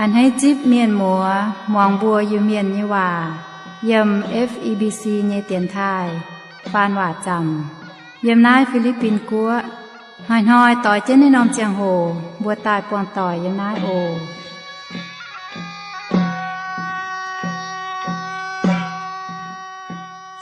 A'hneiv zipv mienh muoz muangx mbuo Iu-Mienh nyei waac yiem F E B C nyei dienx taaih faan waac zaamc yiem naaiv Fi^li^bin Guoqv. Hnoi-hnoi doix jienv naaiv norm ziangh hoc mbuo daaih buangh doic yiem naaiv oc.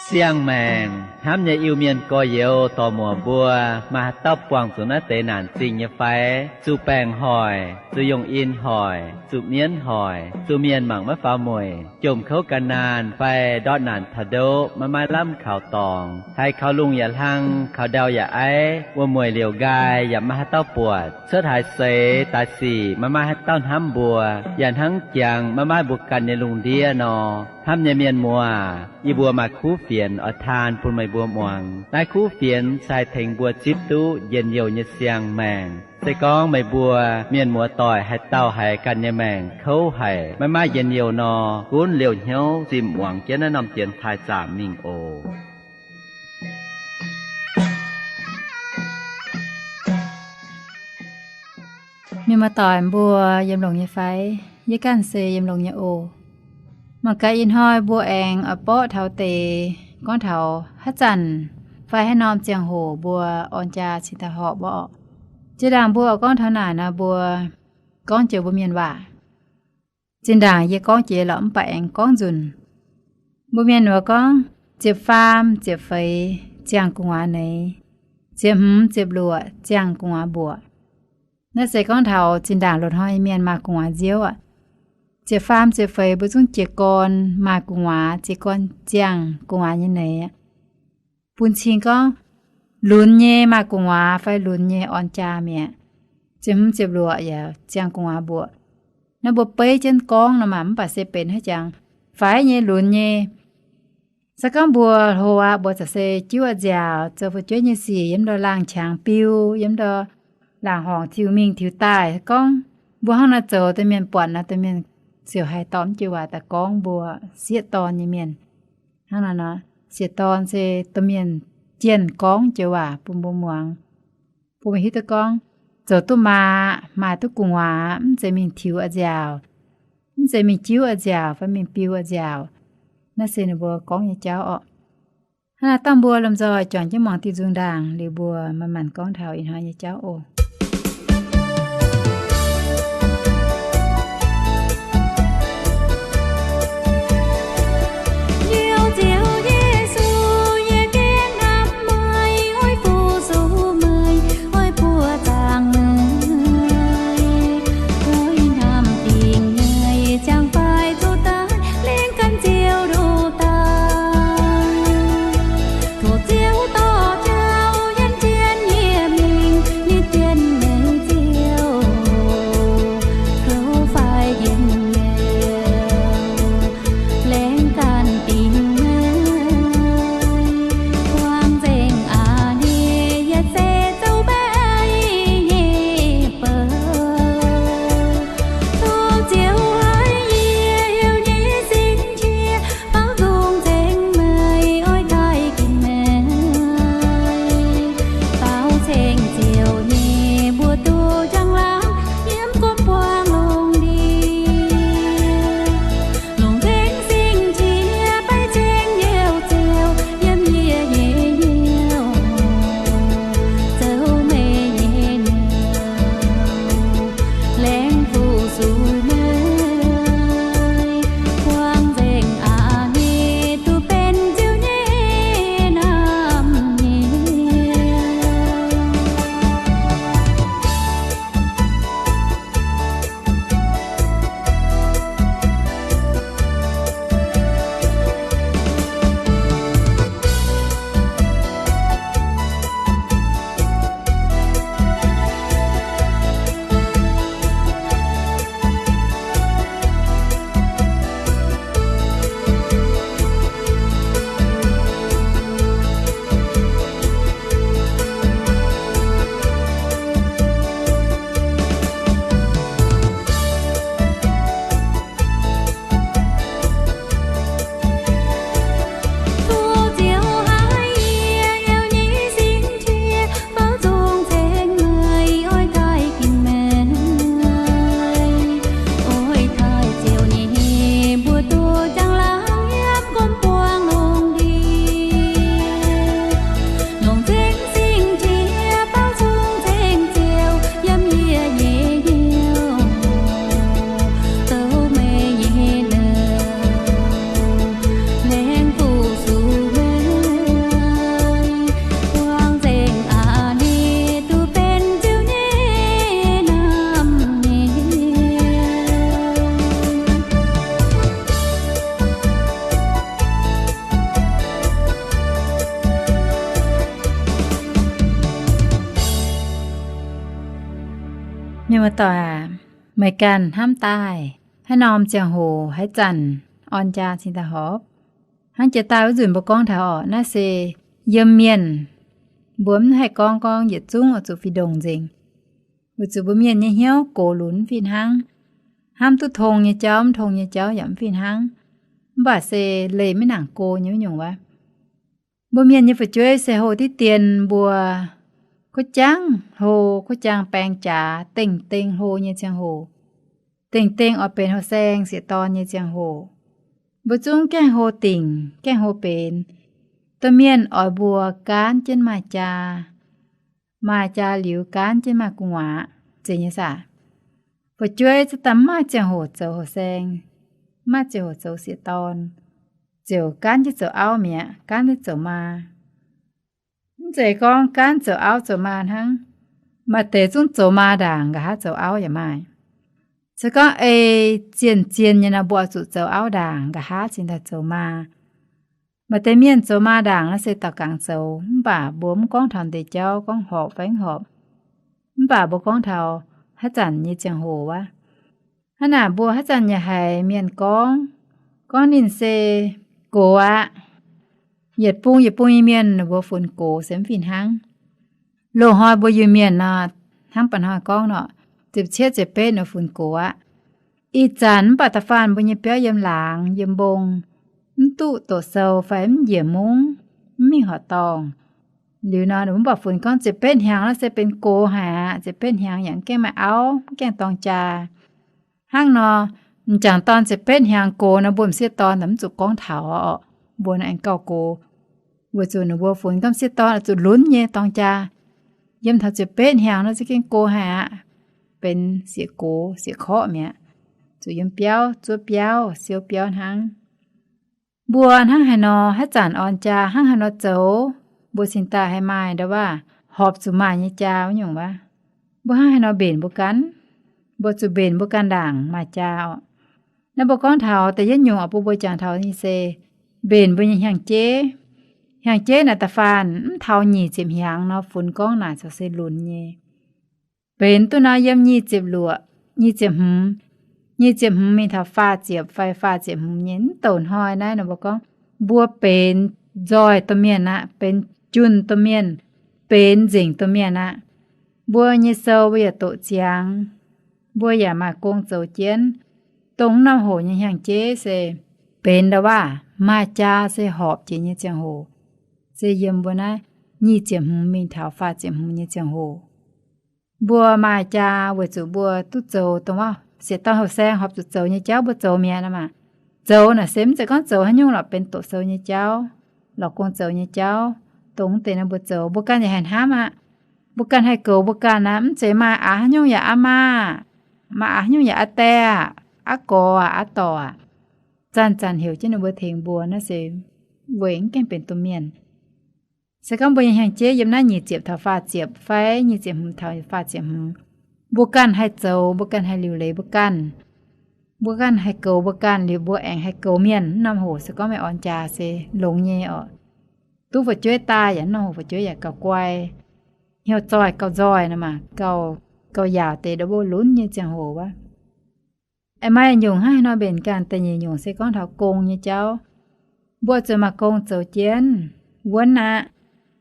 Siang-maengc hnamv nyei Iu-Mienh gorx-youz dorc-muoc mbuo, maaih haaix dauh buangh zuqc naaiv deix naanc zingh nyei fai? Zuqc baengc hoic, zuqc yongh in hoic, zuqc mienv hoic, zuqc mienh mangc maiv faaux mueic, jomc kouv gan naanh fai ndortv naanc taux ndoqv maiv maaih lamh kaux dorngx, haiz kaux lungh yaac hlang, kaux ndau yaac aiv, wuom-mueic liouc nqaai yaac maiv maaih haaix dauh buatc, cuotv haaix seix daaih sic maiv maaih haaix dauh hnamv mbuo, yaac hnangv jangx maiv maaih mbuo ganh nyei lungh ndiev nor. Hnamv nyei mienh muoz, yie mbuo maaih kuv fienx oix taan bun meih mbuo muangx. Naaiv kuv fienx se haih tengx mbuo zipv duqv njien-youh nyei siang-maengc. Se gorngv meih mbuo mienh muoz doic haaix dauh haiz ganh nyei maengc kouv haic, maiv maaih njien-youh nor, gunv liouh hnyouv zimh muangx jienv naaiv norm dienx taaih zaamc mingh oc. Mienh muoz doic mbuo yiem longx nyei fai? Yie ganh se yiem longx nyei oc. Mangc gaax ih hnoi mbuo aengx oix borqv taux deix gorngv taux haaix zanc fai haaix norm ziangh hoc mbuo orn jaa cingx daaih horpc wuov orqc. Jiex ndaangc mbuo oix gorngv taux naaic nor, mbuo gorngv joux mbuo mienh waac. Zinh ndaangc yie gorngv jiex lorqc, mv baac aengx gorngv nzunc. Mbuo mienh muoz gorngv, ziepc faam ziepc feix ziangh gu'nguaaz neix, ziepc hmz ziepc luoqc ziangh gu'nguaaz mbuoqc. Naaiv se gorngv taux zinh ndaangc loz-hnoi mienh maaih gu'nguaaz nziouv aqv. Ziepc faam ziepc feix mbuo zungv jiez gorn maaih gu'nguaaz, jiez gorn ziangh gu'nguaaz nyei neix aqv. Bun cing gorngv lunx nyei maaih gu'nguaaz fai lunx nyei orn jaa mi'aqv. Ziepc hmz ziepc luoqc yaac ziangh gu'nguaaz mbuoqc. Naaiv mbuo beiv jienv gorngv nor maah, mv baac se benx haaix jangx faix nyei lunx nyei. Se gorngv mbuo hlo aqv, mbuo za'gengh se jiuv a'nziaauc, zoux fu'jueiv nyei sic yiem ndau laangh qangx biu, yiem ndau laangh horngc tiux mingh tiux daaih. Gorngv mbuo hnangv naaiv zoux, domh mienh buatc nor, domh mienh ziouc haih dorh mv jiex waac daaih gorngv mbuo sieqv dorn nyei mienh. Hnangv naaiv nor, sieqv dorn se domh mienh jienh gorngv jiex waac bun mbuo muangx, bun mbuo hiuv duqv gorngv zoux duqv maaz, maaih duqv gu'nguaaz, mv zeiz mingh tiux a'nziaauc, mv zeiz mingh jiuv a'nziaauc fai mingh biu a'nziaauc. Naaiv se ninh mbuo gorngv nyei jauv orqc. Hnangv naaiv dangh mbuo lomh nzoih juangc jienv muangx diuh nzung ndaangc liuz, mbuo manc-manc gorngv taux ih hnoi nyei jauv oc. Mienh muoz-doic aac, meih ganh hnamv daaih, haaix norm ziangh hoc haaix zanc orn jaa cingx daaih horpc? Hnangv jiex daaih wuov nzunc mbuo gorngv taux orqc, naaiv se yiem mienh. Mbuo mv haih gorngv gorngv yietc zungv oix zuqc fih ndongc nzengc, weic zuqc mbuo mienh nyei hnyouv gox lunx mv fih hnangv. Hnamv duqv tong nyei jauv, mv tong nyei jauv yaac mv fih hnangv. Mv baac se leih maiv nangc go nyei wuov nyungc wuov. Mbuo mienh nyei fu'jueiv se hlo diqv dien mbuo, kuv jangv hlo, kuv jangv baeng jaax, dengh dengh hlo nyei ziangh hoc, dengh dengh oix benx hlo saeng sieqv dorn nyei ziangh hoc, mbuo zungv gaengh hlo dingc, gaengh hlo benx. Domh mienh oix mbuo gaanv jienv maaih jaa, maaih jaa liuz gaanv jienv maaih gu'nguaaz, zeiz nyei saah? Fu'jueiv za'gengh mv maaih ziangh hoc zoux hlo saeng, mv maaih ziangh hoc zoux sieqv dorn, ziouc gaanv jienv zoux auv mi'aqv, gaanv jienv zoux maa. Mv zeiz gorngv gaanv zoux auv zoux maa hnangv, maaih deix zungv zoux maa ndaangc nqa'haav zoux auv yaac maaih. Se gorngv ei zien-zien nyei nor, mbuo oix zuqc zoux auv ndaangc nqa'haav cingx daaih zoux maa. Maaih deix mienh zoux maa ndaangc naaiv se daaux gangx zoux, mv baac mbuo mv gorngv taux ndeic jauv gorngv horpc fai mv horpc. Mv baac mbuo gorngv taux haaix zanc nyei ziangh hoc wuov. Hnangv naaic mbuo haaix zanc yaac haiz mienh gorngv, gorngv ninh se gox aqv. Yietc bung yietc bung nyei mienh ninh mbuo funx gox se mv fih hnangv. Loz-hnoi mbuo Iu-Mienh nor, hnangv mba'hnoi gorngv nor, ziepc cietv ziepc betv nor funx gox aqv. Ih zanc mv baac da'faanh mbuo nyei biauv yiem laangz yiem mbong, mv duqv doqc sou fai mv njiec mungv, mv mingh horqc dorngh. Liuz nor, mv baac funx gorngv ziepc betv hnyangx naaiv se benx gox haic aqv. Ziepc betv hnyangx yaac mv gaengh maaih auv, mv gaengh dorng jaa. Hnangv nor, m'jangc dorn ziepc betv hnyangx gox nor, mbuo m'sieqv dorn mv zuqc gorngv taux oc. Mbuo naaiv aengx gauh gox, weic zuqc ninh mbuo funx gorngv m'sieqv dorn oix zuqc lunx nyei dorng jaa. Yiem taux ziepc betv hnyangx nor za'gengh gox haic aqv, benx sieqv gox sieqv korqv mi'aqv, zuqc yiem biauv zuov biauv siou biauv hnangv. Mbuo hnangv haaix nor haaix zanc orn jaa, hnangv haaix nor zoux, mbuo cingx daaih haih maaih ndau waac horpc zuqc maaih nyei jaa wuov nyungc wuov. Mbuo hnangv haaix nor mbenc mbuo ganh, mbuo zuqc mbenc mbuo ganh ndaangc maaih jaa oc. Naaiv mbuo gorngv taux da'yietv nyungc oc, bun mbuo jangx taux nyei se mbenc mbuo nyei hnyangx-jeiv. Hnyangx-jeiv naaic da'faanh mv taux nyic ziepc hnyangx nor funx gorngv naaic corc se lunx nyei. Benx duqv nor yiem nyic ziepc luoqc, nyic ziepc hmz, nyic ziepc hmz mingh taux faah ziepc fai faah ziepc hmz nyei, mv douc hnoi naaiv nor mbuo gorngv mbuo benx nzoih domh mienh aqv, benx junh domh mienh, benx nzengc domh mienh aqv. Mbuo nyei sou mbuo yaac doqc ziangx, mbuo yaac maaih gong zoux jienv. Dongh norm hoc nyei hnyangx-jeiv se benx ndau waac maaih jaa se horpc jiex nyei ziangh hoc, se yiem mbuo naaiv nyic ziepc hmz mingh taux faah ziepc hmz nyei ziangh hoc. Mbuo maaih jaa weic zuqc mbuo duqv zoux dongh wuov sieqv dorn hlo saeng horpc zuqc zoux nyei jauv mbuo zoux mi'aqv nor maah. Zoux naaic se mv zeiz gorngv zoux haaix nyungc lorqc, benx doqc sou nyei jauv, lorz gong zoux nyei jauv. Dongh deix nor mbuo zoux, mbuo ganh yaac haih hnamv aqv. Mbuo ganh haih goux mbuo ganh aqv, mv zeiz maaih aqc haaix nyungc yaac aa maah, maaih aqc haaix nyungc yaac aa die aqv, aa gorx aqv, aa dorc aqv. Zanc-zanc heuc jienv ninh mbuo tengx mbuo naaiv se weic mv gaengh benx domh mienh. Se gorngv mbuo nyei hnyangx-jeiv yiem naaiv nyic ziepc taux faah ziepc fai nyic ziepc hmz taux faah ziepc hmz, mbuo ganh haih zoux, mbuo ganh haih liuc leiz mbuo ganh, mbuo ganh haih goux mbuo ganh liuz mbuo aengx haih goux mienh, norm hoc se gorngv meih orn jaa se longx nyei oc. Duqv fu'jueiv daaih yaac norm hoc fu'jueiv yaac gauh guai, hnyouv zoih gauh nzoih nor maah, gauh, gauh yaauc deix ndau wuov lunx nyei ziangh hoc wuov. Aengx maaih nyungc hnangv haaix nor mbenc ganh. Da'nyeic nyungc se gorngv taux gong nyei jauv. Mbuo zuqc maaih gong zoux jienv wuonv aqv.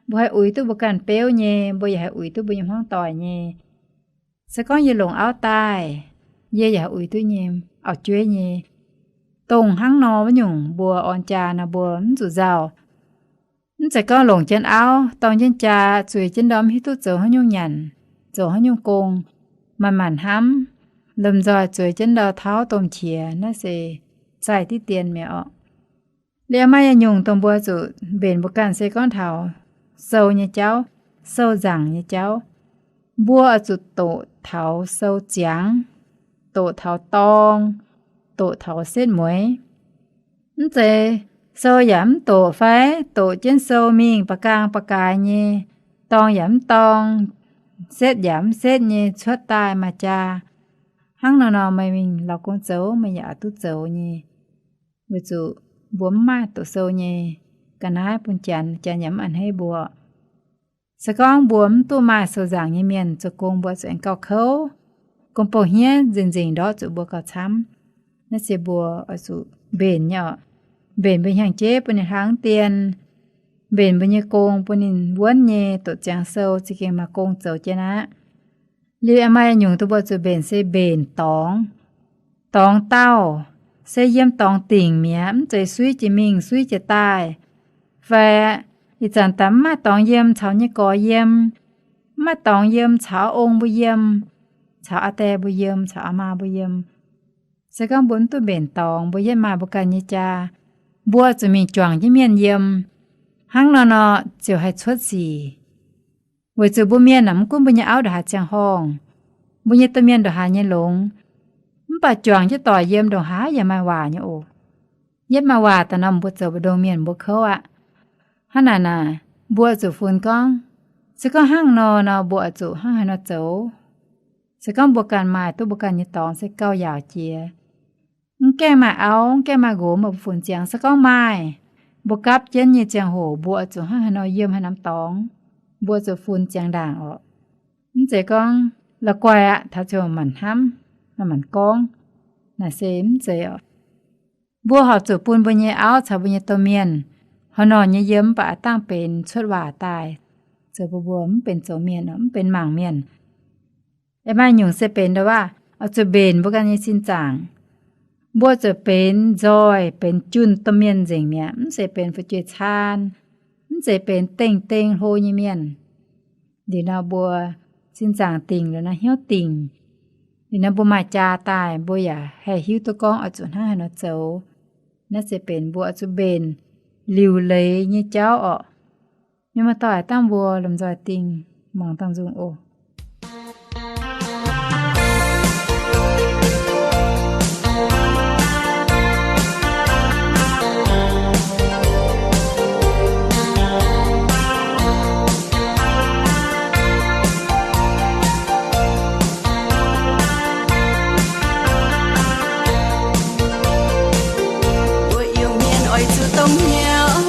Mbuo haih uix duqv mbuo ganh beuv nyei, mbuo yaac haih uix duqv mbuo nyei hmuangv doic nyei. Se gorngv yie longc auv daaih, yie yaac haih uix duqv nyei, auv-jueiv nyei. Dongh hnangv nor wuov nyungc mbuo orn jaa nor mbuo mv zuqc nzauh. Mv zeiz gorngv longc jienv auv, dorng jienv jaa, zueiz jienv ndau mv hiuv duqv zoux haaix nyungc nyanc, zoux haaix nyungc gong, manc-manc hnamv, lomh nzoih zueiz jienv ndau tauv domh qiex, naaiv se zaih diqv dien mi'aqv oc. Liuz maaih yietc nyungc dongh mbuo zuqc mbenc mbuo ganh se gorngv taux sou nyei jauv, sou nzaangc nyei jauv. Mbuo oix zuqc doqc taux sou ziangx, doqc taux dorng, doqc taux setv mueiz. Mv zeiz sou yaac mv doqc fai doqc jienv sou mingh ba'gaang ba'gaaix nyei, dorng yaac mv dorng, setv yaac mv setv nyei cuotv daaih maaih jaa. Hnangv nor nor meih mingh lorz gong zoux meih yaac duqv zoux nyei. Weic zuqc mbuo mv maaih doqc sou nyei ga'naaiv bun Janx, Janx yaac mv a'hneiv mbuo. Se gorngv mbuo mv duqv maaih sou nzaangc nyei mienh zoux gong mbuo zuqc aengx gauh kouv. gong-bou hniev nzengc-nzengc ndortv zuqc mbuo gauh camv. Naaiv se mbuo oix zuqc mbenc nyei oc. Mbenc mbuo hnyangx-jeiv bun ninh hlang dien, mbenc mbuo nyei gong bun ninh wuonv nyei, doqc ziangx sou za'gengh maaih gong zoux jienv aqv. Liuz aengx maaih nyungc duqv mbuo zuqc mbenc se mbenc dorngx. Dorngx dauh, se yiem dorngx dingc mi'aqv, mv zeiz suiv jiex mingh suiv jiex daaih. Fai ih zanc daaih mv maaih dorngx yiem caux nyei gorx yiem, mv maaih dorngx yiem caux ong mbuo yiem, caux aa die mbuo yiem, caux aa maa mbuo yiem. Se gorngv mbuo mv duqv mbenc dorngx, mbuo yietv maaih mbuo ganh nyei jaa, mbuo zuqc mingh juangc jienv mienh yiem. Hnangv nor nor ziouc haih cuotv sic. Weic zuqc mbuo mienh aah, mv gunv mbuo nyei auv ndongc haaix ziangh horngh, mbuo nyei domh mienh ndongc haaix nyei longx, mv baac juangc jienv doic yiem ndongc haaix yaac maaih waac nyei oc. Yietv maaih waac daaih nor mbuo zoux mbu'ndongx mienh mbuo kouv aqv. Hnangv naaic naaic, mbuo zuqc funx gorngv, se gorngv hnangv nor nor mbuo oix zuqc hnangv haaix nor zoux. Se gorngv mbuo ganh maaih duqv mbuo ganh nyei dorngx se gauh yaauc jiex. Mv gaengh maaih auv, mv gaengh maaih nqox, mbuo funx ziangx. Se gorngv maaih, mbuo gapv jienv nyei ziangh hoc mbuo oix zuqc hnangv haaix nor yiem haaix norm dorngx, mbuo zuqc funx ziangx ndaangc oc. Mv zeiz gorngv la'guaih aqv, taux ziouc manc hnamv, manc gorngv. Naaic se mv zeiz oc. Mbuo horpc zuqc bun mbuo nyei auv caux mbuo nyei domh mienh haaix nor nyei yiem mv baac aav dangh benx cuotv waac daaih, zoux bun mbuo mv benx zoux mienh, mv benx mangc mienh. Aengx maaih nyungc se benx ndo waac, oix zuqc mbenc mbuo ganh nyei sin zaangc. Mbuo zuqc benx nzoih benx junh domh mienh nzengc mi'aqv, mv zeiz benx fu'jueiv caan, mv zeiz benx dengh-dengh hlo nyei mienh. Liuz nor mbuo sin zaangc dingc, liuz nor hnyouv dingc, liuz nor mbuo maaih jaa daaih, mbuo yaac haih hiuv duqv gorngv oix zuqc hnangv haaix nor zoux. Naaiv se benx mbuo oix zuqc mbenc liuc leiz nyei jauv orqc. Mienh maaih doic dangh mbuo lomh nzoih dingh mangc dangh nzung oc. Mbuo Iu-Mienh oix zuqc dongh hnyouv,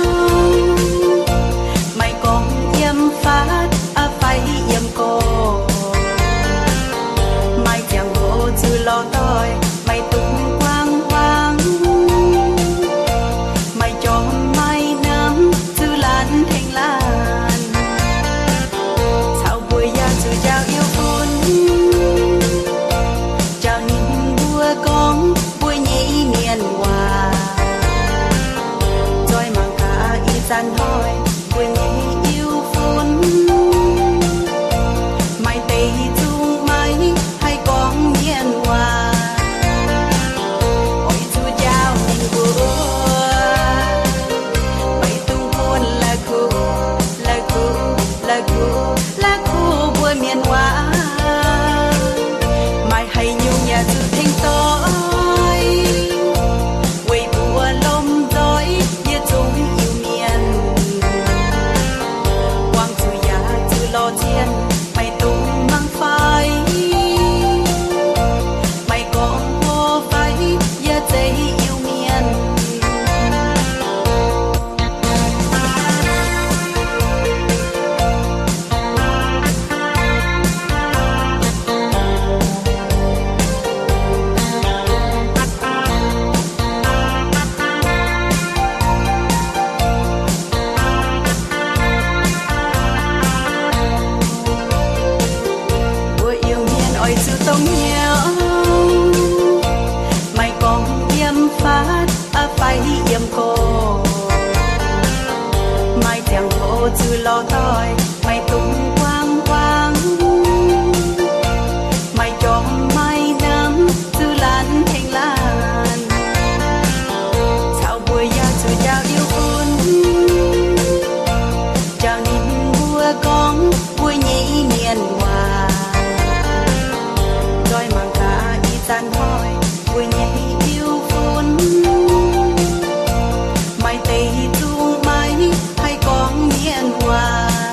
maiv gorngv yiem faatv fai yiem gorx, maaih ziangh hoc zuqc lorz doic, maiv dungx guangc huaang, maiv jorm maiv namx zuqc laanh tengx laanh, caux mbuo yaac zuqc njaaux Iu-Fun, njaaux ninh mbuo gorngv mbuo nyei mienh waac, nzoih mangc gaax ih zanc hnoi mbuo nyei Iu-Fun, maaih deix zungv maiv haih gorngv mienh waac, oix zuqc njaaux ninh mbuo, maiv dungx bun la'kuqv, la'kuqv, la'kuqv, la'kuqv mbuo mienh waac, maaih haaix nyungc yaac zuqc tengx doic, weic mbuo lomh nzoih yietc zungv Iu-Mienh, buangh zuqc yaac zuqc lorz cien, maiv dungx mangc fai, maiv gorngv mbuo fai, yaac zeiz Iu-Mienh. Mbuo Iu-Mienh oix zuqc dongh hnyouv, maiv gorngv yiem faatv fai yiem gorx, maaih ziangh hoc zuqc lorz doic, maiv dungx guangc huaang, maiv jorm maiv namx zuqc laanh tengx laanh, caux mbuo yaac zuqc njaaux Iu-Fun, njaaux ninh mbuo gorngv mbuo nyei mienh waac, nzoih mangc gaax ih zanc hnoi mbuo nyei Iu-Fun, maaih deix zungv maiv haih gorngv mienh waac.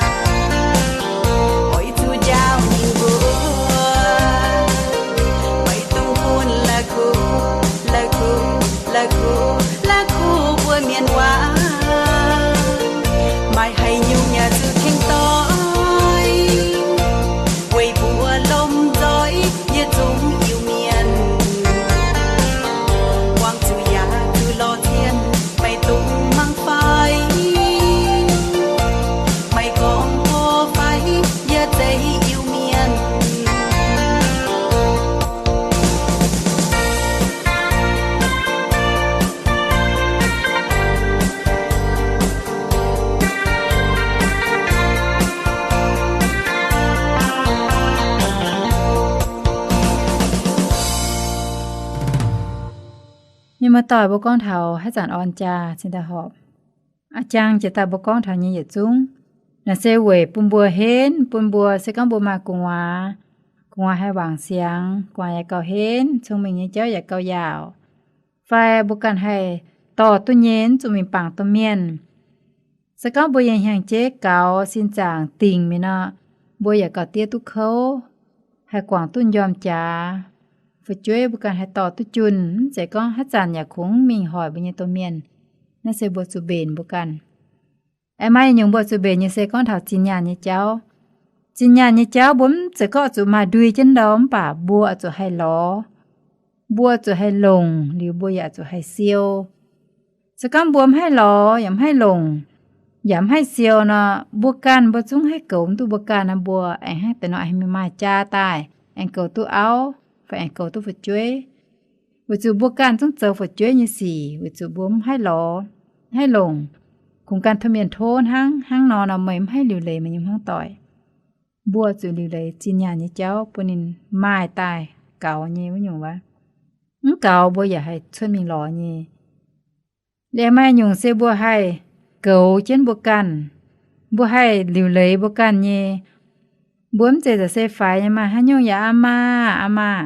Doic mbuo gorngv taux haaix zanc orn jaa cingx daaih horpc. A'jang jiex daaih mbuo gorngv taux nyei yietc zungv, naaic se weic bun mbuo henv, bun mbuo se gorngv mbuo maaih gu'nguaaz, gu'nguaaz haih wangc siangx, gu'nguaaz yaac gauh henv, cong-mengh nyei jauv yaac gauh yaauc, fai mbuo ganh haih dorh duqv nyei mv zuqc mingh bangc domh mienh. Se gorngv mbuo nyei hnyangx-jeiv gaux, sin zaangc dingc mi'aqv nor, mbuo yaac gauh diev duqv kouv, haih guangc duqv njormh jaax, fu'jueiv mbuo ganh haih dorh duqv junh. Mv zeiz gorngv haaix zanc yaac kungx mingh hoic mbuo nyei domh mienh. Naaiv se mbuo zuqc mbenc mbuo ganh. Aengx maaih nyungc mbuo zuqc mbenc nyei se gorngv taux zinh nyaanh nyei jauv. Zinh nyaanh nyei jauv mbuo mv zeiz gorngv zuqc maaih ndui jienv ndau, mv baac mbuo zuqc haih lorz, mbuo zuqc haih longc, liuz mbuo yaac zuqc haih siou. Se gorngv mbuo mv haih lorz yaac mv haih longc, yaac mv haih siou nor, mbuo ganh mbuo zungv haih goux mv duqv mbuo ganh nor, mbuo aengx hnangv deix nor aengx mingh maaih jaa daaih, aengx goux duqv auv fai aengx goux duqv fu'jueiv. Weic zuqc mbuo ganh zungv zoux fu'jueiv nyei sic, weic zuqc mbuo mv haih lorz, mv haih longc, kungx gan tov mienh tov hnangv. Hnangv nor nor meih mv haih liuc leiz meih nyei hmuangv doic. Mbuo zuqc liuc leiz zinh nyaanh nyei jauv bun ninh maaih daaih gaux nyei wuov nyungc wuov. Mv gaux mbuo yaac haih cuotv mingh lorz nyei. Liemh maaih nyungc se mbuo haih goux jienv mbuo ganh, mbuo haih liuc leiz mbuo ganh nyei. Mbuo mv zeiz zaqc se faix nyei, maaih haaix nyungc yaac aa maah, aa maah.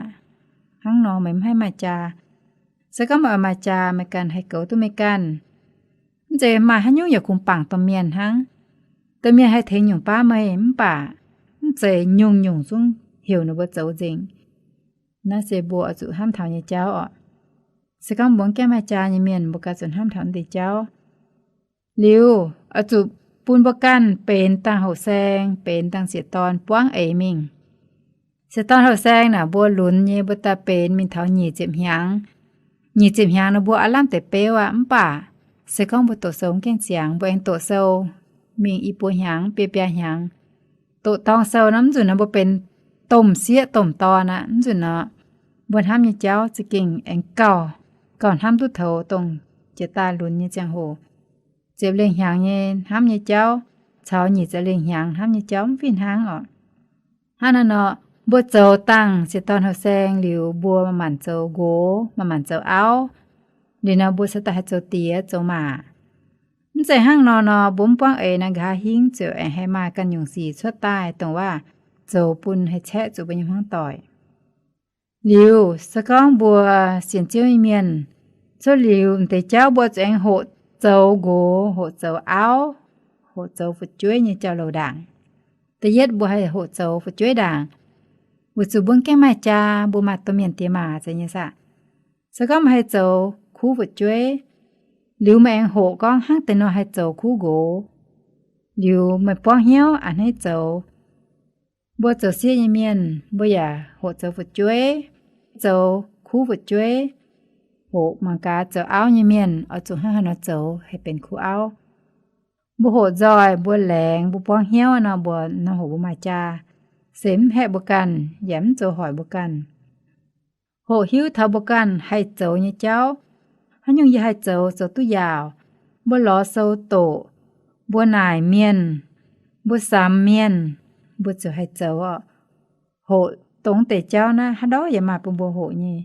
Hnangv nor meih mv haih maaih jaa. Se gorngv meih oix maaih jaa, meih ganh haih goux duqv meih ganh. Mv zeiz maaih haaix nyungc yaac kungx bangc domh mienh hnangv. Domh mienh haih tengx nyungc baav meih mv baac mv zeiz nyungc-nyungc zungv heuc ninh mbuo zoux nzengc. Naaiv se mbuo oix zuqc hnamv taux nyei jauv oc. Se gorngv mbuo mv gaengh maaih jaa nyei mienh, mbuo ganh zuqc hnamv taux naaiv deix jauv. Liuz oix zuqc bun mbuo ganh benx dangh houh saeng, benx dangh sieqv dorn buangv eix mingh. Sieqv dorn houh saeng naaic mbuo lunx nyei, mbuo daaih benx mingh taux nyic ziepc hnyangx. Nyic ziepc hnyangx nor mbuo aav lamh deix beuv aqv. Mv baac se gorngv mbuo doqc sou mv gaengh ziangx, mbuo aengx doqc sou mingh i buo hnyangx, biei biaa hnyangx, doqc dorng sou nor, mv nzunc nor mbuo benx domh sieqv domh dorn aqv. Mv nzunc nor mbuo hnamv nyei jauv za'gengh aengx gauh, gauh hnamv duqv taux dongh jiex daaih lunx nyei ziangh hoc, ziepc lengh hnyangx nyei hnamv nyei jauv caux nyic ziepc lengh hnyangx hnamv nyei jauv mv fih hnangv oc. Hnangv naaiv nor, mbuo zoux dangh sieqv dorn houh saeng liuz, mbuo manc-manc zoux nqox, manc-manc zoux auv. Liuz nor mbuo se daaih haih zoux diex zoux maac. Mv zeiz hnangv nor nor, mbuo mv buangv eix naaiv, nqa'haav hingv ziouc aengx haih maaih ganh nyungc sic cuotv daaih, dongh waac zoux bun haih caeqv zuqc mbuo nyei hmuangv doic. Liuz se gorngv mbuo sienx Ziouv nyei mienh, cuotv liuz m'deix jauv mbuo zuqc aengx hoqc zoux nqox, hoqc zoux auv, hoqc zoux fu'jueiv nyei jauv-louc ndaangc. Da'yietv mbuo haih hoqc zoux fu'jueiv ndaangc, weic zuqc mbuo mv gaengh maaih jaa, mbuo maaih domh mienh diex maac zeiz nyei saah. Se gorngv meih haih zoux kuv fu'jueiv, liuz meih aengx hoqc gorngv hnangv deix nor haih zoux kuv nqox, liuz meih buangv hnyouv a'hneiv zoux. Mbuo zoux sieqv nyei mienh mbuo yaac hoqc zoux fu'jueiv, zoux kuv fu'jueiv. Hoqc mangc gaax zoux auv nyei mienh oix zuqc hnangv haaix nor zoux haih benx kuv auv. Mbuo hoqc nzoih, mbuo laengz, mbuo buangv hnyouv nor, mbuo nor hoqc mbuo maaih jaa, se mv haeqv mbuo ganh yaac mv zoux hoic mbuo ganh. Hoqc hiuv taux mbuo ganh haih zoux nyei jauv. Haaix nyungc yie haih zoux, zoux duqv yaauc. Mbuo lorz sou doqc, mbuo naaic mienh, mbuo samx mienh, mbuo ziouc haih zoux oc. Hoqc dongh deix jauv naaiv haaix ndorv yaac maaih bun mbuo hoqc nyei.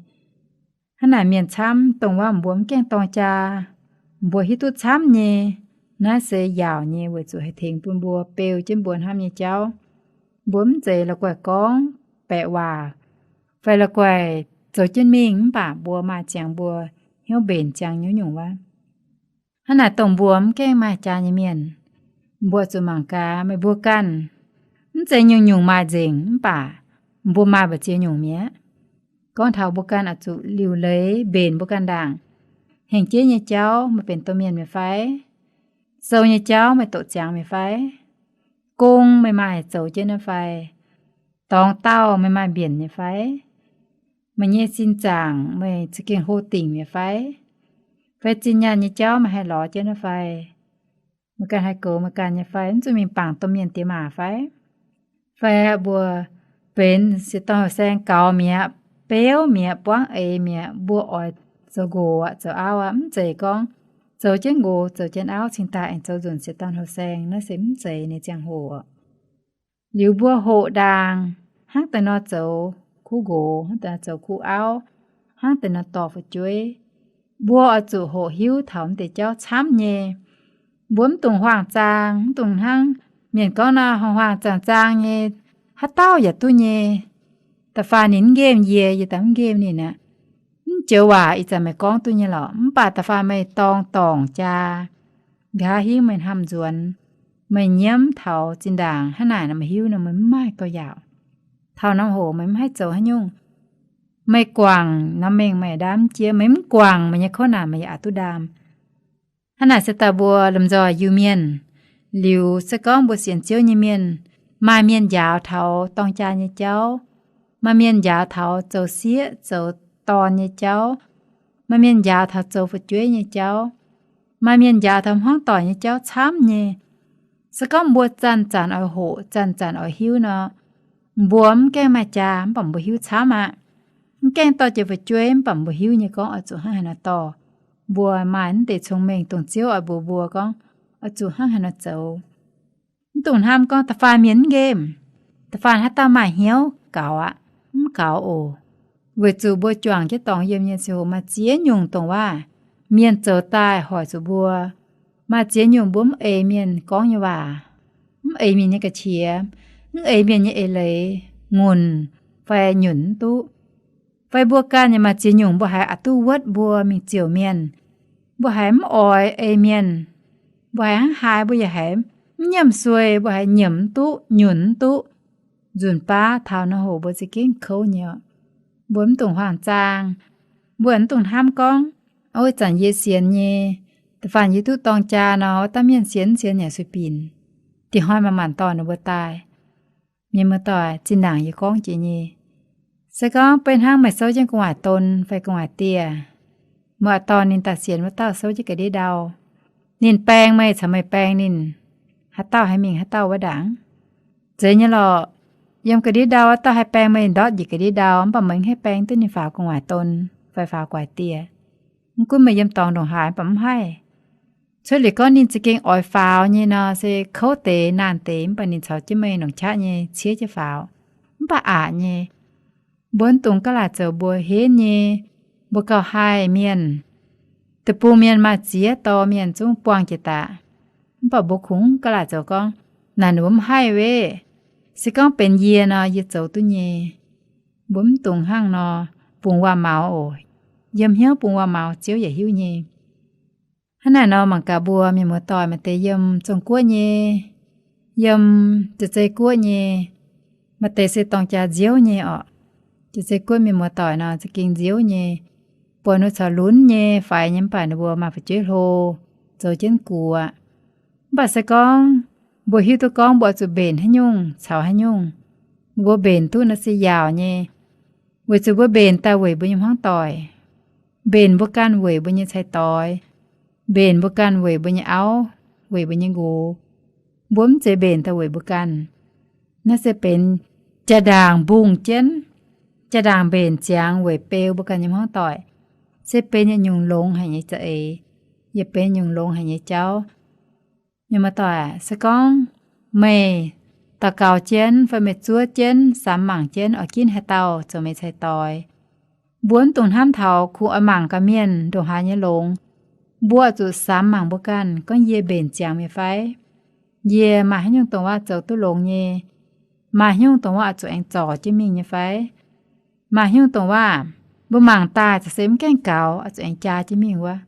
Hnangv naaic mienh camv, dongh waac mbuo mv gaengh dorng jaa, mbuo hiuv duqv camv nyei. Naaiv se yaauc nyei, weic zuqc haih tengx bun mbuo beu jienv mbuo hnamv nyei jauv. Mbuo mv zeiz la'guaih gorngv baeqc waac fai la'guaih zoux jienv mingh, mv baac mbuo maaih ziangx mbuo hnyouv mbenc ziangx nyungc-nyungc wuov. Hnangv naaic dongh mbuo mv gaengh maaih jaa nyei mienh, mbuo zuqc mangc gaax meih mbuo ganh. Mv zeiz nyungc-nyungc maaih nzengc, mv baac mbuo maaih mbu'ziex nyungc mi'aqv. Gorngv taux mbuo ganh oix zuqc liuc leiz mbenc mbuo ganh ndaangc. Hengc jeiv nyei jauv meih benx domh mienh mi'aqv fai? Sou nyei jauv meih doqc ziangx mi'aqv fai? Gong meih maaih zoux jienv nyei fai? Dorngx daauh meih maaih mbienc nyei fai? Meih nyei sin zaangc meih za'gengh hlo dingc mi'aqv fai? Fai zinh nyaanh nyei jauv meih haih lorz jienv nyei fai? Meih ganh haih goux meih ganh nyei fai? Mv zuqc mingh bangc domh mienh diex maac fai? Fai mbuo benx sieqv dorn houh saeng gaux mi'aqv, beuv mi'aqv, buangv eix mi'aqv, mbuo oix zoux nqox aqv, zoux auv aqv, mv zeiz gorngv zoux jienv nqox zoux jienv auv cingx daaih aengx zoux nzunc sieqv dorn houh saeng, naaiv se mv zeiz nyei ziangh hoc. Liuz mbuo hoqc ndaangc hnangv deix nor zoux kuv nqox, hnangv deix nor zoux kuv auv, hnangv deix nor dorh fu'jueiv. Mbuo oix zuqc hoqc hiuv taux mv deix jauv camv nyei. Mbuo mv dungx huaang-zaang, mv dungx hnangv mienh gorngv nor, huaang-huaang zaang-zaang nyei, haaix dauh yaac duqv nyei. Da'faanh ninh mv nqemh yie, yie daaih mv nqemh ninh aqv. Mv joux waac ih zanc meih gorngv duqv nyei lorqc, mv baac da'faanh meih dorng dorngc jaa, nqa'haav hingv meih hnamv nzuonx, meih nyiemv taux zinh ndaangc hnangv naaic nor, meih hiuv nor meih mv maaih gauh yaauc. Taux norm hoc meih mv haih zoux haaix nyungc. Meih guangc norm mengh meih ndaamv jiex, meih mv guangc meih nyei kouv naanc meih yaac aqc duqv ndaam. Hnangv naaic se daaih mbuo lomh nzoih Iu-Mienh, liuz se gorngv mbuo sienx Ziouv nyei mienh, maaih mienh njaaux taux dorng jaa nyei jauv, maaih mienh njaaux taux zoux sieqv zoux dorn nyei jauv, maaih mienh njaaux taux zoux fu'jueiv nyei jauv, maaih mienh njaaux taux hmuangv doic nyei jauv camv nyei. Se gorngv mbuo zanc-zanc oix hoqc, zanc-zanc oix hiuv nor, mbuo mv gaengh maaih jaa mv baac mbuo hiuv camv aqv. Mv gaengh dorh jiex fu'jueiv mv baac mbuo hiuv nyei gorngv oix zuqc hnangv haaix nor dorh. Mbuo maaih mv deix cong-mengh dongh Ziouv oix mbuox mbuo gorngv oix zuqc hnangv haaix nor zoux. Mv dungx hnamv gorngv da'faanh mienh mv nqemh, da'faanh haaix dauh maaih hnyouv gaux aqv, mv gaux oc. Weic zuqc mbuo juangc jienv dorngx yiem nyei ziangh hoc maaih ziex nyungc dongh waac mienh zoux daaih hoic zuqc mbuo. Maaih ziex nyungc mbuo mv eix mienh gorngv nyei waac, mv eix mienh nyei ga'qiex, mv eix mienh nyei eix leiz, ngunc fai nyunc mv duqv. Fai mbuo ganh yaac maaih ziex nyungc mbuo haiz aqc duqv wuotv mbuo mingh ziouc mienh. Mbuo haiz mv oix ei mienh. Mbuo haiz hnangv haaix mbuo yaac haiz mv nyiemc sueih, mbuo haiz nyiemc mv duqv, nyunc mv duqv. Nzunc baav taux nor hoc mbuo za'gengh kouv nyei oc. Mbuo mv dungx huaang-zaang. Mbuo mv dungx hnamv gorngv, ov, ih zanc yie sienx nyei, da'faanh yie duqv dorng jaa nor, wuov dauh mienh sienx mv sienx yaac sueih binc. Diex hnoi maanc-maanc dorh ninh mbuo daaih. Mienh muoz-doic, zinh ndaangc yie gorngv jiex nyei, se gorngv beiv hnangv meih souv jienv gu'nguaaic don fai gu'nguaaic dieh, meih oix dorh ninh daaih sienx wuov dauh souv jienv ga'ndiev ndau, ninh baeng meih caux meih baeng ninh, haaix dauh haih mingh haaix dauh wuov ndaangc? Zeiz nyei lorqc. Yiem ga'ndiev ndau wuov dauh haih baeng meih ndortv njiec ga'ndiev ndau, mv baac meih mv haih baeng duqv ninh faaux gu'nguaaic don fai faaux gu'nguaaic dieh. Mv gunv meih yiem dorngx ndongc haaix mv baac mv haih. Cuotv liuz gorngv ninh za'gengh oix faaux nyei nor, se kouv deix naanh deix, mv baac ninh caux jienv meih longc qaqv nyei ciev jienv faaux, mv baac aqc nyei. Mbuo mv dungx ga'laaic zoux mbuox henv nyei. Mbuo gauh haih mienh, deic-bung mienh maaih ziex dorh mienh zungv buangh jiex daaih, mv baac mbuo kungx ga'laaic zoux gorngv, naaic ninh mbuo mv haih wei. Se gorngv benx yie nor, yie zoux duqv nyei. Mbuo mv dungx hnangv nor bungx waac-maux oc. Yiem hnyouv bungx waac-maux Ziouv yaac hiuv nyei. Hnangv naaic nor mangc gaax mbuo mienh muoz-doic, maaih deix yiem Zong-Guoqv nyei, yiem Zeiz-Zei Guoqv nyei, maaih deix se dorng jaa nziouv nyei orqc. Zeiz-Zei Guoqv mienh muoz-doic nor za'gengh nziouv nyei, buatc ninh caux lunx nyei faix nyei, mv baac ninh mbuo maaih fu'jueiv hlo, zoux jienv gu'aqv. Mv baac se gorngv mbuo hiuv duqv gorngv mbuo oix zuqc mbenc haaix nyungc caux haaix nyungc, mbuo mbenc duqv naaiv se yaauc nyei, weic zuqc mbuo mbenc daaih weic mbuo nyei hmuangv doic, mbenc mbuo ganh weic mbuo nyei cai-doix, mbenc mbuo ganh weic mbuo nyei auv, weic mbuo nyei nqox. Mbuo mv zeiz mbenc daaih weic mbuo ganh. Naaiv se benx jaa-ndaangc mbungh jienv, jaa-ndaangc mbenc ziangx weic beu mbuo ganh nyei hmuangv doic, se benx yietc nyungc longx haic nyei za'eix, yaac benx nyungc longx haic nyei jauv. Mienh muoz-doic, se gorngv meih daux gaux jienv fai meih zuov jienv samx mangc jienv oix ginv haaix dauh zoux meih cai-doix, mbuo mv dungx hnamv taux kungx oix mangc gaax mienh ndongc haaix nyei longx. Mbuo oix zuqc samx mangc mbuo ganh gorngv, yie mbenc ziangx meih fai? Yie maaih haaix nyungc dongh waac zoux duqv longx nyei? Maaih haaix nyungc dongh waac oix zuqc aengx zorc jienv mingh nyei fai? Maaih haaix nyungc dongh waac mbuo mangc daaih za'gengh mv gaengh gaux, oix zuqc aengx jaa jienv mingh wuov,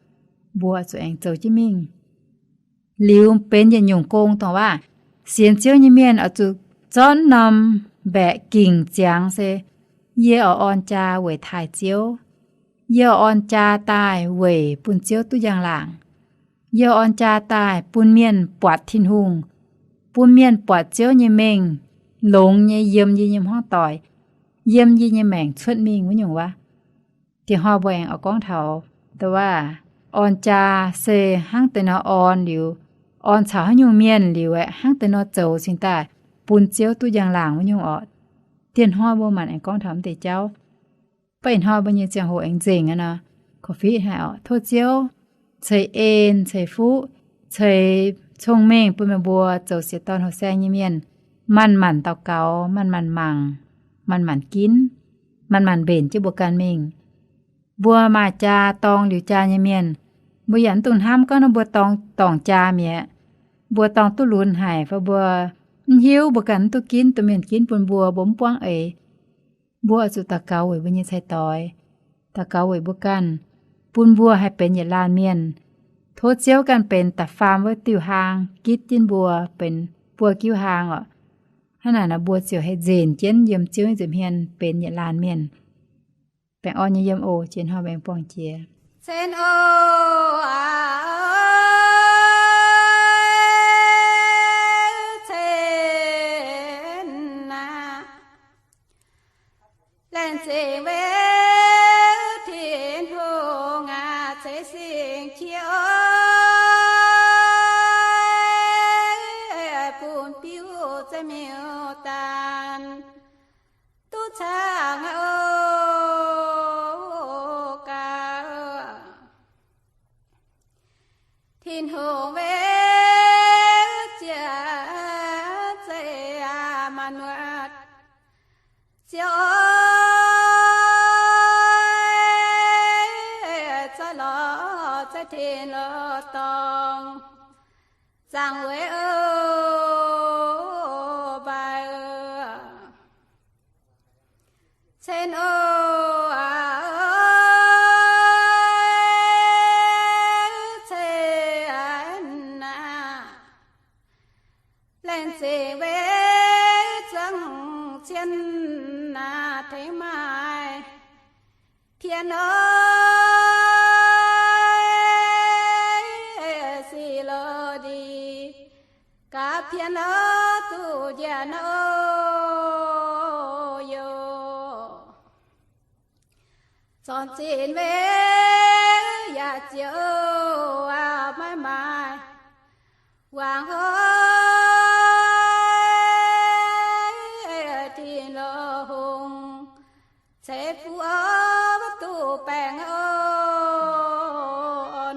mbuo oix zuqc aengx zoux jienv mingh. Liuz benx yietc nyungc gong dongh waac sienx Ziouv nyei mienh oix zuqc zorqv norm mbaeqc gingc ziangx se, yie oix orn jaa weic taaih Ziouv. Yie oix orn jaa daaih weic bun Ziouv duqv njang-laangc. Yie oix orn jaa daaih bun mienh buatc Tin-Hungh, bun mienh buatc Ziouv nyei mengh longx nyei yiem yie nyei hmuangv doic, yiem yie nyei maengc cuotv mingh wuov nyungc wuov. Diex hnoi mbuo aengx oix gorngv taux dongh waac orn jaa se hnangv deix nor orn liuz, orn caux haaix nyungc mienh liuz aeqv, hnangv deix nor zoux cingx daaih bun Ziouv duqv njang-laangc wuov nyungc orqc. Diex hnoi mbuo maanc aengx gorngv taux mv deix jauv. Beiv ih hnoi mbuo nyei ziangh hoc aengx nzengc aqv nor, korv-fiqv haic orqc. Tov Ziouv ceix en, ceix fuqv, ceix cong-mengh bun meih mbuo zoux sieqv dorn houh saeng nyei mienh, manc-manc daux gaux, manc-manc mangc, manc-manc ginv, manc-manc mbenc jienv mbuo ganh mingh. Mbuo maaih jaa dorng liuz jaa nyei mienh, mbuo yaac mv dungx hnamv gorngv nor mbuo dorng, dorngc jaa mi'aqv. Mbuo dorng duqv lunx haic fai mbuo mv hiuv, mbuo ganh mv duqv ginv, duqv mienh ginv bun mbuo, mbuo mv buangv eix. Mbuo oix zuqc daux gaux weic mbuo nyei cai-doix, daux gaux weic mbuo ganh, bun mbuo haih benx yietc laanh mienh. Tov Ziouv ganh benx da'faam wuov diuh hlaang gitv jienv mbuo benx buo jiuv hlaang oc. Hnangv naaic nor mbuo ziouc haih nzenc jienv yiem Ziouv nyei nza'hmien benx yietc laanh mienh. Baengh orn nyei yiem oc. Jiex hnoi mbuo aengx buangh jiex. Cen oc, cen aac, laengz zingh weic Tin-Hungh aac, ceix sing qiex oc, bun biuv zeiv miuc-daanh duqv caangh oc gaax. Tin-Hungh weic ziex zeiv aac, maanc muotc Ziouv oc, za'lorqc za'tengx lorqc dorngx, zaangc weic oc mbaaix, cen oc, cen aac, laengz zingh weic zuangx cien aac, tengx maaih pien oc, si lo di gaax pien oc, duqv njiec oc yoc. Zornc zinh weic yaac ziouc maiv maaih wangc oc, Tin-Hungh ceix fuqv oc, maiv duqv baengh oc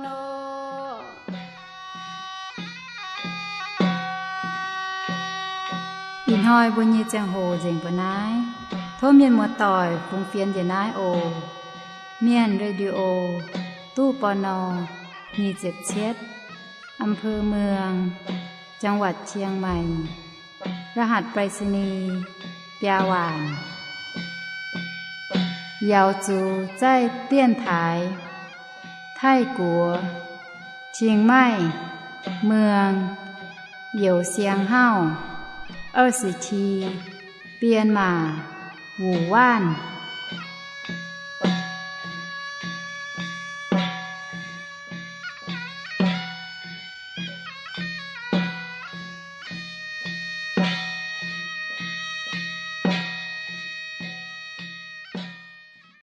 nor. Ih hnoi mbuo nyei ziangh hoc nzengc mbuo naaiv. Tov mienh muoz-doic fungx fienx njiec naaiv oc. Mienh Radio, ตู้ ปณ. nyic ziepc cietv, อำเภอเมือง จังหวัดเชียงใหม่ รหัสไปรษณีย์ biaa waanc. Yaux zuqc zaih dienx taaix Taiv-Guoqv, Chiang Mai, เมือง Youz Siang Hauv, 二十七, Bienh Maac, Wuc Waanv.